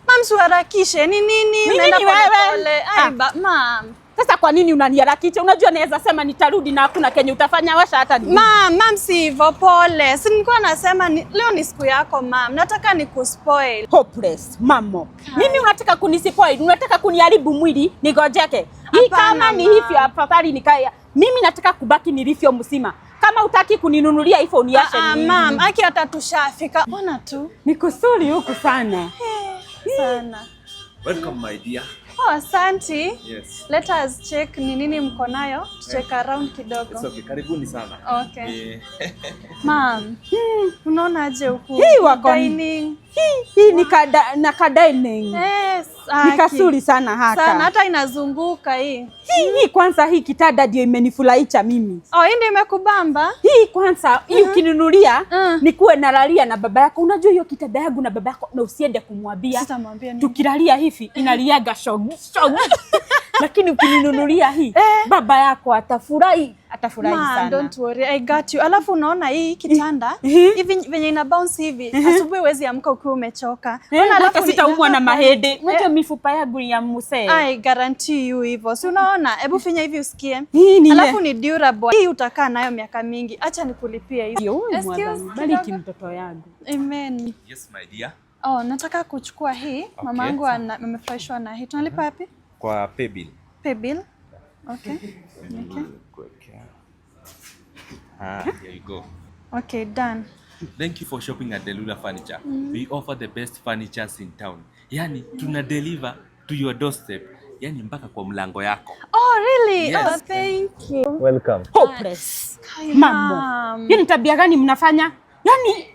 Mum, si uharakishe. Ni nini? Ni Unaenda nini pole wewe? pole. Ah. Ai, mum. Sasa kwa nini unaniharakisha? Unajua naweza sema nitarudi na hakuna kenye utafanya, washa hata ni. Mum, mum, si hivyo, pole. Si nilikuwa nasema leo ni siku yako, mum. Nataka nikuspoil. Hopeless, mamo. Mimi unataka kunispoil, unataka kuniharibu mwili nigojeke. Hii Hapana, kama ni ma'am. hivyo, afadhali nikae. Mimi nataka kubaki nilivyo mzima. Kama utaki kuninunulia hivyo, uniache. Ah, ah, mum, aki hata tushafika. Ona tu. Ni kusuri huku sana. Sana. Welcome, my dear. Oh, asante. Yes. Let us check ni nini mko nayo. Check around kidogo. It's okay. Karibuni sana. Okay. Eh, Mum, unaona aje huku? Hii wako Dining. Hii ni kada, na ka dining. Yes, Ni aki. kasuri sana haka. Sana, hata inazunguka hii. Hii kwanza, hii kitanda ndio imenifurahisha mimi. Oh, hii ndio imekubamba? Hii kwanza, hii ukininunulia, nikuwe nalalia na baba yako. Unajua hiyo kitanda yangu na baba yako, na usiende kumwambia. Sitamwambia nini. Tukilalia hivi inaliaga shog shog. Lakini ukininunulia hii, baba yako atafurahi, atafurahi Ma, sana. don't worry, I got you. Alafu unaona hii kitanda hivi venye ina bounce hivi, asubuhi huwezi amka ukiwa umechoka. Eh, Ona, hata alafu sitaumwa na inakaa mahede. Unajua mifupa yangu ni ya mzee. I guarantee you hivyo. Si unaona? Hebu finya hivi usikie. Hii ni Alafu ni durable. Hii utakaa nayo miaka mingi. Acha nikulipie hizi. Hiyo, Excuse Mwathani, bariki kidogo. mtoto yangu. Amen. Yes, my dear. Oh, nataka kuchukua hii. Mamangu amefurahishwa na hii. Tunalipa wapi? Kwa paybill. Pay bill. Okay. Kuwekea. Ah, here you go. Okay, done. Thank you for shopping at Delula Furniture. We offer the best furnitures in town. Yani, tuna deliver to your doorstep. Yani mpaka kwa mlango yako. Oh, really? Yes. Oh, thank you. Welcome. Hopeless. Kai, Mamo. ma'am. Hiyo ni tabia gani mnafanya? Yani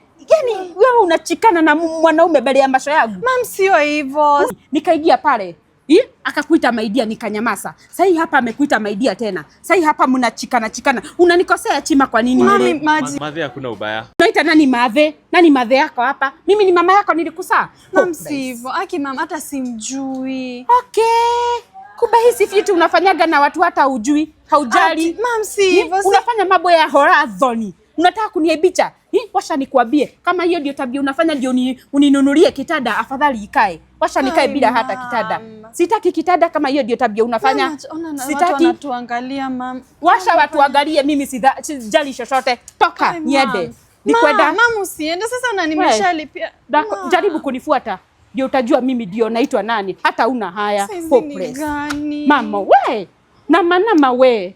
wewe unachikana na mwanaume mbele ya macho yangu. Ma'am, sio hivyo. Nikaingia pale. Ih, akakuita my dear, nikanyamaza. Sasa hapa amekuita my dear tena. Sasa hapa mnachikana chikana. Unanikosea chima kwa nini? Mami, wewe? maji. Madhe, hakuna ubaya. Unaita nani madhe? Nani madhe yako hapa? Mimi ni mama yako, nilikusaa. Ma'am, Hopeless. si hivyo. Aki ma'am, hata simjui. Okay. Kumbe hizi vitu unafanyaga na watu hata hujui, haujali. Ati, ma'am, si hivyo. Unafanya mambo ya horadhoni. Unataka kuniaibisha? Hi, washa nikuambie, kama hiyo ndio tabia unafanya ndio uninunulie kitanda, afadhali ikae. Washa nikae Ai, bila hata kitanda. ma'am. Sitaki kitanda kama hiyo ndio tabia unafanya. Ma'am, ona na watu Sitaki. wanatuangalia, ma'am. Washa watu angalie, mimi sijali chochote. Toka Ai, niende. ma'am. Nikwenda. Ma'am, ma'am, usiende sasa na nimeshalipia. Ma'am. Jaribu kunifuata ndio utajua mimi ndio naitwa nani. Hata una haya. Saizi ni Hopeless. gani? Mama we. Nama nama we.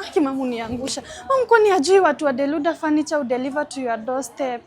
Aki ma'am, uniangusha. Ma'am, kwani hajui watu wa Deluda Furniture will deliver to your doorstep?